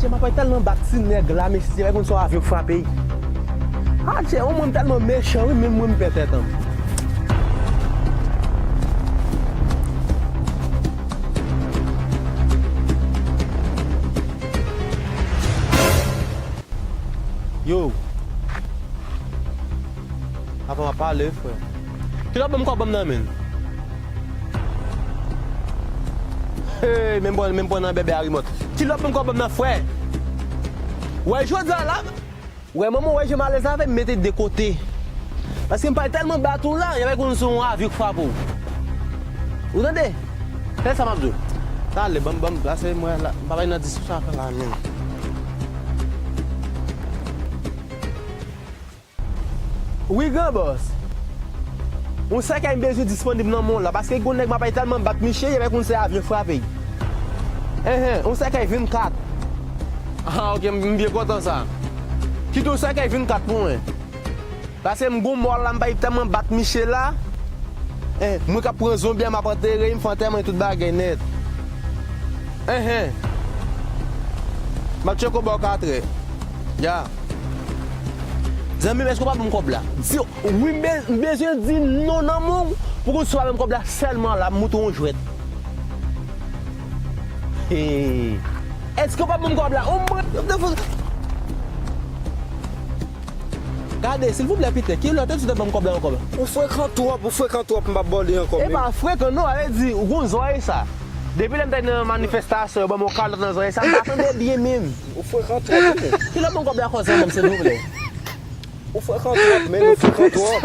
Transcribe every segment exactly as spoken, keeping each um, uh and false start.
Adje, m ap tèlman bat ti nèg la, mesye, wè konn se yon avyon k frape. Adje, o mwen m tèlman mechan, wi, menm mwen m pè tèt an. Yo. Avan m ap pale, frè. Kilè w ap ban m kòb ban m nan men l? Hey, menm pran, menm pran nan bèbè a rimòt. Kilè w ap ban m kòb ban m nan, frè? Wè, jodi a la, wè, manman, wè, jan m alèz avè m, mete de kote. Paske m pa tèlman bat ou la, y ap konn se yon avyon k frape w. Ou tande? Fè sa m ap di w. Talè, ban m, ban m, pase mwen la, m pa bay nan diskisyon sa fè la, men. Wi, gran bòs. Yon sèkèy m bezwen disponib nan men w la, paske gon nèg m ap bay tèlman bat misye, y ap konn se avyon frape. Enhen, yon sèkèy vennkat. Ah, ok, m, m byen kontan sa. Kite yon sèkèy vennkat pou mwen. Paske m gon mò la, m bay tèlman bat misye la. Eh, mwen k ap pran zonbi a, m ap antere, m fè antèman e tout bagay nèt. Enhen. M ap tcheke w bò katrè. Ya. Zanmi m, èske w pa ban m kòb la? Di, wi, m be-, m bezwen di non nan men w pou konn si w pa ban m kòb la sèlman la, m moutre w yon jwèt. Hey. Èske w pa ban m kòb la? O mwen, gade, silvouplè, Pitè, kilè w te di w te ban m kòb la ankò? Ou frekan twòp, ou frekan twòp, m p ap ba w li ankò, men. E pa frekan non, sa vle di, ou gon zòrèy sa. Depi lè m te nan manifestasyon, yo ban m yon kalòt nan zòrèy sa, m pa tande byen menm. Ou frekan twòp, wi. Kilè w ban m kòb la ankò, zanmi m, silvouplè? Ou frekan twòp, men, ou frekan twòp.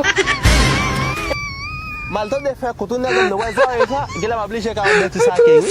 M al tande fè kout, ou nèg m nan, wè zòrèy sa, genlè m oblije ka yon bèti sake, wi.